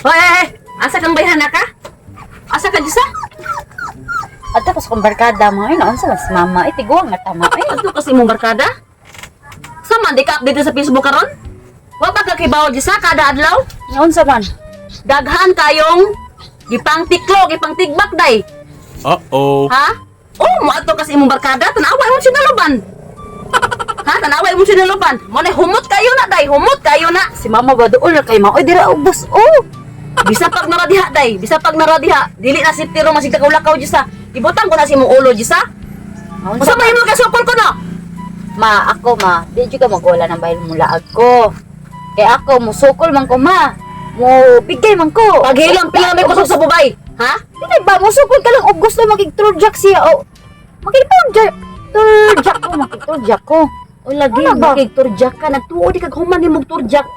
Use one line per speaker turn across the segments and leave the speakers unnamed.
Hoy, hey, hey, asa kang bayhana ka? Asa ka disa?
Adto ko sa kong barkada mo ay naunsa man si mama ay tiguang nga tama ay.
Adto kasi imong barkada? Sama di ka update sa Facebook karon? Wa ba ka kibaw disa kada adlaw?
Naunsa man?
Daghan kayong gipang tiklo, gipang tigbak day.
Uh-oh.
Ha? Oh, moadto kasi imong barkada, tanawa imong sinaluban. Ha? Tanawa imong sinaluban. Mo na humot kayo na day, humot kayo na.
Si mama ba dool na kay ma oy dira ubos oh.
Bisa pag naradiha day, bisa pag naradiha, dili na si tiro masig lakaw disa. Ibutang ko na si imong ulo disa.
Naunsa
Usa man imong kasukol ko no?
Ma, ako ma, di jud ka magwala ng bahin mo laag ko. Kay ako musukol man ko ma. Mo bigay man ko.
Paghilom pila may kusog sa bubay. Ha?
Dili ba musukol ka lang og gusto makig-turjak siya o makig-turjak. Turjak ko, makig-turjak ko.
O lagi,
Ano ba?
makigturjak ka. Nagtuo di kag human nimong turjak.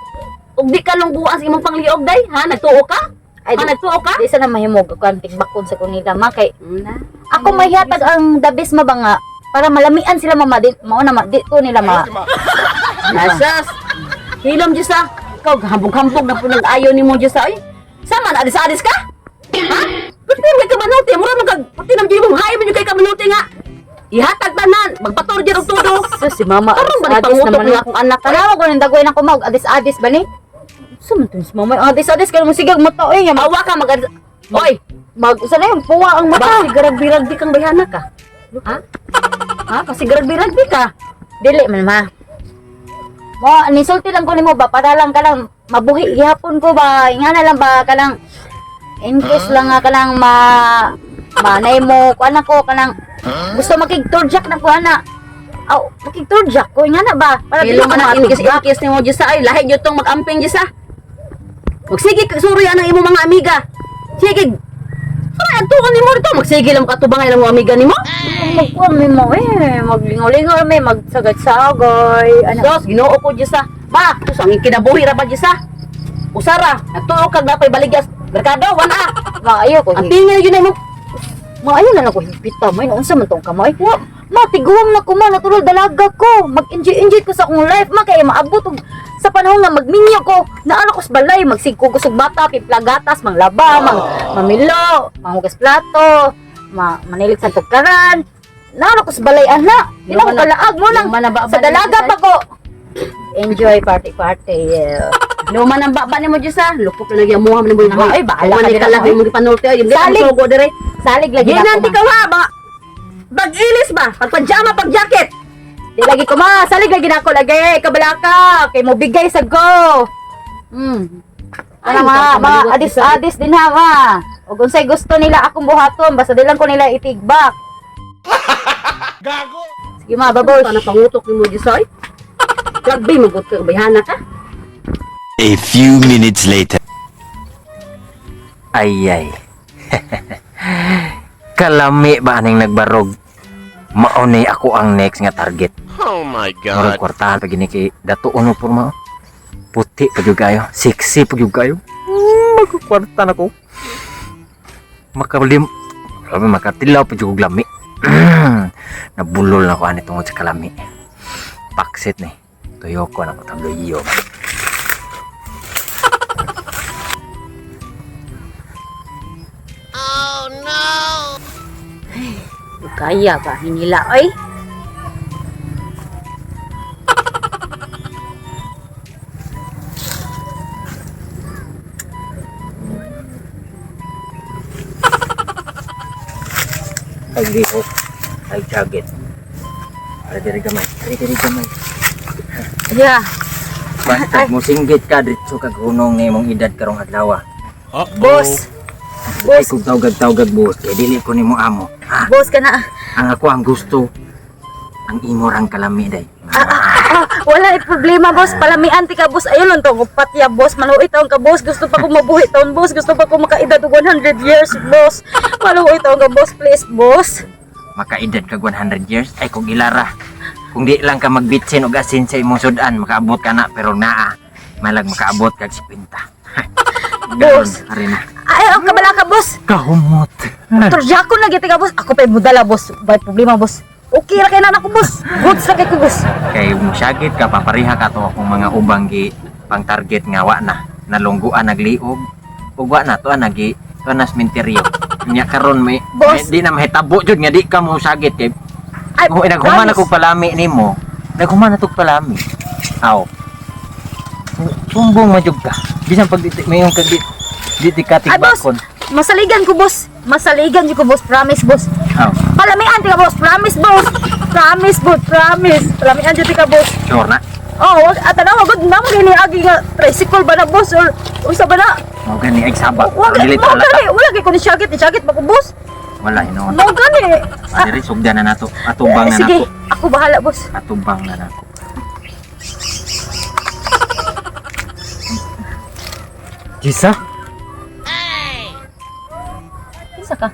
Ug di ka lungguan sa imong pangliog day, ha? Nagtuo ka?
Ay,
Ha, nagtuo ka?
di sana mahimog ako ang tigbakon sa kunila ma kay
Na.
ako mahihatag ang the best ma ba nga para malamian sila mama di mao na ma di ko nila ma.
Nasas. Hilom dyan sa. Ikaw, hambog-hambog na po nag-ayo ni mo dyan sa. Ay, sama na, adis-adis ka? Ha? Ba't may kamanuti? Mura man kag, puti nang mo, hayo man yung kay kamanuti nga. Ihatag tanan, magpator dyan og todo.
So, si mama
Karon ba ni
adis
pangutok
naman
ni akong anak?
Tanawa ko ning dagway ng kumaog adis-adis ba ni? Sa man to si mama adis-adis kay mo sigag mata oy nga mag,
Awa ka mag. Oy,
mag usa na yung puwa ang mata.
kasi garagbi-ragbi kang bayhana ka. Ha? Ha? Kasi garagbi-ragbi ka.
Dili man ma. Mo nisulti lang ko nimo ba para lang ka lang mabuhi gihapon ko ba ingana lang ba kanang in case lang nga kanang ma manay mo kuan ako kanang gusto makig-turjak na ko ana. Aw, makig-turjak ko ingana ba para dili
Hello
ko
man ang
matig-
in case nimo dyan sa ay lahi gyud tong mag-amping dyan sa. Magsige kag suri ang imong mga amiga. Sige. Sura ang tuon nimo dito, magsige lang katubangay lang mga amiga nimo.
Magkuan mi mo eh, maglingaw-lingaw mi, magsagad-sagay, ano.
Sos, Ginoo ko dyan sa. Ba, sus ang kinabuhi ra ba dyan sa. Usara, nagtuo kag napay baligyas. Merkado, wana.
Maayo ko.
Ang tingay yun ay mo.
Maayo na lang ko higpita mo, unsa man tong kamay. Wa, ma tiguang na ko ma, natural dalaga ko. Mag-enjoy-enjoy ko sa akong life, ma kay maabot og sa panahon nga magminyo ko, naara ko sa balay, magsigko ko sa bata, piplagatas, manglaba, mang mamilo, manghugas plato, ma manilig sa tugkaran. Naara ko sa balay ana. Di na ko kalaag mo lang
Luma na ba
sa dalaga pa ko. Enjoy party party. Yeah.
Luma nang baba nimo dyan sa. Lupok na nagyamuha mo nimo.
Ay, bahala ka
ka
dira,
dira.
oy.
Mo gipanulti ay,
Salig.
sugo dire.
Salig lagi na ako,
Ginanti
ma.
ka ha, ba? Bag-ilis ba? Pagpajama, pag-jacket.
Di lagi ko ma, salig lagi na ako lagi. Kabalaka, kay mo bigay sa go.
Ay,
Ano ma,
ikaw,
ma,
maliwat
adis-adis din ha ma. Ug unsay gusto nila akong buhaton, basta di lang ko nila itigbak.
Gago!
Sige ma, babosh.
Paano pangutok nimo Diyoy? Rugby mo gud ka bayhana ka.
A few minutes later.
Ay ay. Kalami ba aning nagbarog? Maunay ako ang next nga target.
Oh my
Murag
God.
kwartahan pag gini kay datuon mo porma. Oh. Puti pag yung kayo. Sexy pag yung kayo. Magkukwarta na ko. Makalim. Grabe, makatilaw pag yung lami. Nabulol na ko ani tungod sa kalami. Paksit ni. Tuyo ko na ko tabloyo.
Kaya ba hinila oy?
Ay lihok. Ay jacket. Ay diri gamay. Ay diri gamay.
Yeah.
Basta mo singgit ka diretso kag hunong ni imong edad karong adlaw.
Uh-oh.
Boss,
Ay kung tawgag-tawgag boss, kay dili ko nimo amo. Ha?
boss ka na.
Ang ako ang gusto ang imo rang kalami day.
Ah, wala eh, problema boss, palamian ti ka boss. Ayun lang to, patya boss, maluoy taon ka boss. Gusto pa ko mabuhi taon boss, gusto pa ko makaedad og 100 years boss. Maluoy taon ka boss, please boss.
Makaedad kag 100 years ay kung ilara. Kung di lang ka magbitsin og asin sa imong sudan, makaabot ka na pero naa malag makaabot kag 50.
Boss.
Ari na.
Ay, ang kabala ka boss.
Kahumot.
Turjako na giti ka boss. Ako pa mudala boss. Bay problema boss. Okay ra kay na ako boss. Goods ra kay ko boss.
Kay musyagit ka papareha ka to akong mga ubang gi pang target nga wa na nalungguan nagliog. Ug wa na to nagi to na sementeryo. Nya karon may,
Boss.
may di na mahitabo jud nga di ka mo sagit kay
Ay,
kung naghuman
promise.
ako palami nimo, naghuman na tog palami. Aw. Sumbong man jud ka. Bisan pag di mayon kag di di di ka
Ay, boss.
tigbakon.
Masaligan ko, boss. Masaligan jud ko, boss. Promise, boss.
Aw,
Palamian ti ka, boss. Promise, boss. Promise, boss. Promise. Palamian jud ti ka, boss.
Sure na.
Oh, wag at tanaw gud na mo gini agi nga tricycle ba na, boss, or unsa ba na?
Mao gani ay sabak.
Wag
Dili
mo
ta halata.
gani, wala kay ko ni syagit, ni syagit ba ko, boss?
Wala hinuon.
Mo gani. Ah,
Diri sugdan na nato. Atubang na
sige,
nato.
ako bahala, boss.
Atubang na nako. Jisa?
Kinsa ka?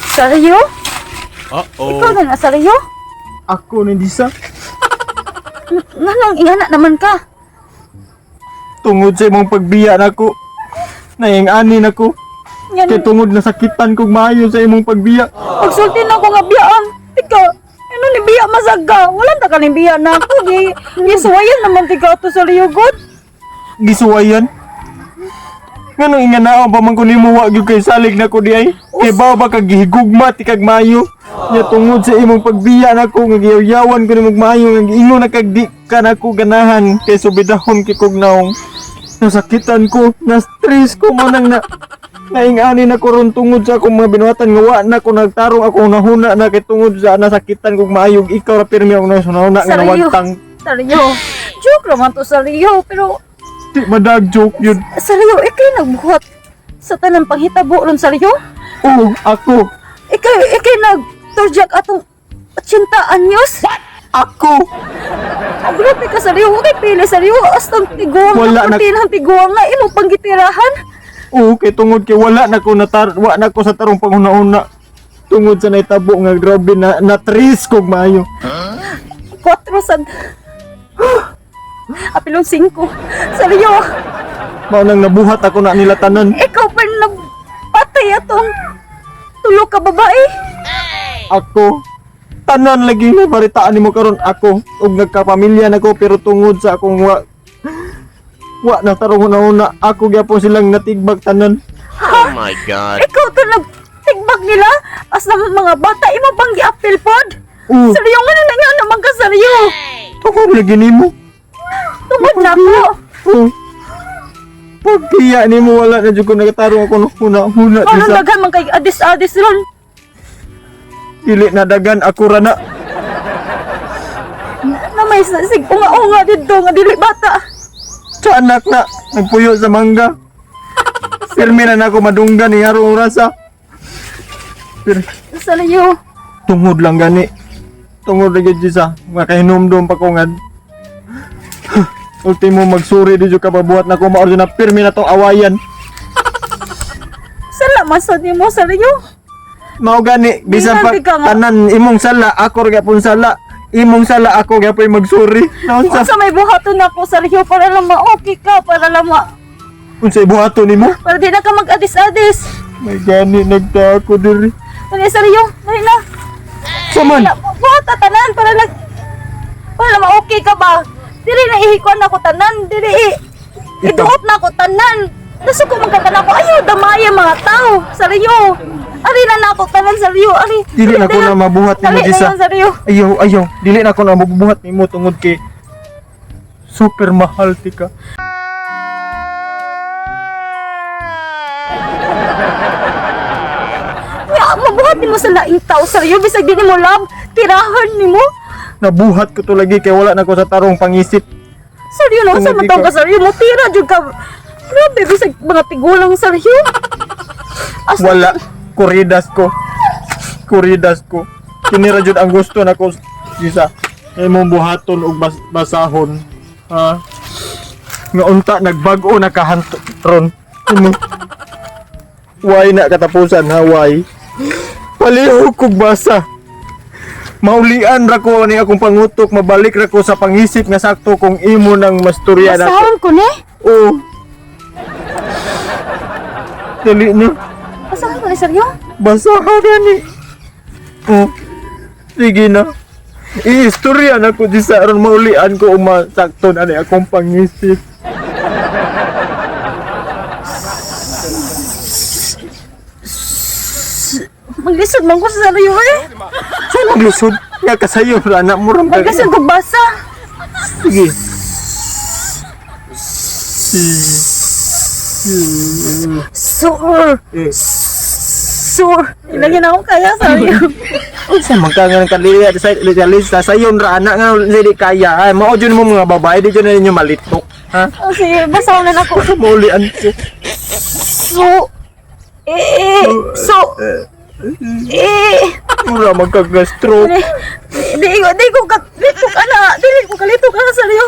Sariyo?
Uh-oh.
Ikaw na na, Sariyo?
Ako ni Disa.
Nganong ingana naman ka?
Tungod sa imong pagbiya nako. Naing ani nako.
Yan,
Kay tungod nasakitan kog maayo sa imong pagbiya.
pagsulti na ko nga biyaan. Tika, ano ni biya masaga? Wala ta ka ni biya na ako. Gi, gisuwayan naman tika ato sa Rio God.
Gisuwayan. Nganong inganao pa man ko nimo wa gyud kay salig nako di ay. Kay bawa ba kag gihigugma ti kag maayo. Nya tungod sa imong pagbiya nako nga giyaw-yawan ko nimong maayo nga giingon na kag di ka nako ganahan kay subidahon kay kog naong. Nasakitan ko, na-stress ko mo nang na naingani na ko ron tungod sa akong mga binuhatan nga wa na ko nagtarong ako nahuna na kay tungod sa nasakitan kog maayo ikaw ra pirmi ako nasunahuna nga
Sariyo.
nawagtang.
Sa Rio. Joke naman to sa Rio. Pero
Di madag joke yun.
sa Rio, ikay nagbuhat sa tanang panghitabo ron sa Rio.
Oh, ako.
Ikay nag-torjak atong 80 anyos.
Ako.
Ang grabe ka sa Rio. Huwag kay pili sa Rio. Astang tiguang
Wala
na,
na-
na tiguang na imo panggitirahan.
Oo, kay tungod kay wala na ko natar wa na ko sa tarong panghuna-una. Tungod sa nahitabo nga grabe na na trace kog maayo.
4 sa Apilong 5. Sa Rio,
Mao nang nabuhat ako na nila tanan.
ikaw pa nagpatay atong tulo ka babae.
Ako tanan lagi na baritaan nimo karon ako ug nagkapamilya na ko pero tungod sa akong wa wa na tarong huna-huna ako gyapon silang natigbag tanan.
Oh my God.
Ikaw to nagtigbag nila as na mga bata imo pang giapil pod.
Oo,
Sa Rio nga na nga naman ka sa Rio.
tungod lagi nimo.
Tungod na ko.
Oo. Pagkiya nimo wala na jud ko nagatarong ako huna-huna
Anong
sa
daghan man kay adis-adis ron.
dili na dagan ako ra na.
Na may sig unga-unga didto nga dili bata.
Sa anak na, nagpuyo sa mangga. Pirmi na nako madunggan ni harong orasa. Pero
Sa Rio.
tungod lang gani. Tungod lagi jud sa makahinumdum pa ko nga. Ultimo magsuri di jud ka pabuhat nako mao jud na pirmi na tong awayan.
Sala man sad nimo sa Rio.
Mao gani bisan pa
Di ka nga.
tanan imong sala ako ra gyapon sala. Imong sala ako gyapon magsuri. Naunsa
Unsa may buhaton nako sa Rio para lang ma-okay ka, para lang ma
unsay buhaton nimo?
para di na ka mag-adis-adis.
May gani nagta ako diri.
Dali sa Rio, dali na.
Saman.
Na, buhat ta tanan para lang para ma-okay ka ba? Dili na ihikuan ako tanan, dili i iduot na ako tanan. Nasuko man ka tanan ko, ayaw damaya mga tao sa Rio. Ari na nako tanan sa Rio, ari.
Dili na ko na mabuhat nimo
Dali na
Jisa.
yun sa Rio.
Ayaw, ayaw. Dili na ako na mabubuhat nimo tungod kay super mahal ti ka.
Ya, mabuhat nimo sa laing tao sa Rio bisag di nimo love, tirahan nimo.
Nabuhat ko to lagi kay wala na ko sa tarong pangisip.
Sa Rio na sa
Tungod
man
ikaw.
ka sa Rio mo tira jud ka. Grabe bisag mga tigulang sa Rio. As
Wala. Kuridas ko. Kuridas ko. Kinira jud ang gusto nako Jisa. Imong buhaton og basahon. Ha? Nga unta nagbag-o na kahantron. Imo. Why na katapusan ha why? Palihog kog basa. Maulian ra ko ni akong pangutok, mabalik ra ko sa pangisip nga sakto kung imo nang masturya na.
Basahon ko ni.
Oo. Dali na.
Basahon ko ni sa Rio.
Basa ka gani. Oh. Sige na. Iistorya na ko di sa aron maulian ko umasakto na ni akong pangisip.
Maglisod man ko sa sariyo eh.
Saan maglusod? Nga kasayo ra na mo ram.
Maglisod ko basa.
Sige.
Sur.
Eh.
Sur. Ilagyan ako kaya sariyo.
Unsa man ka nga kalili sa sa sayon ra ana nga dili kaya. Ay mao jud mo mga babae di jud na ninyo malitok. Ha?
Oh, sige, basa na ako.
Sa maulian ko.
So. Eh. So. Eh.
Mura magkaga-stroke.
Di, di, di ko ka, di ko kana, dili ko kalito kana sariyo.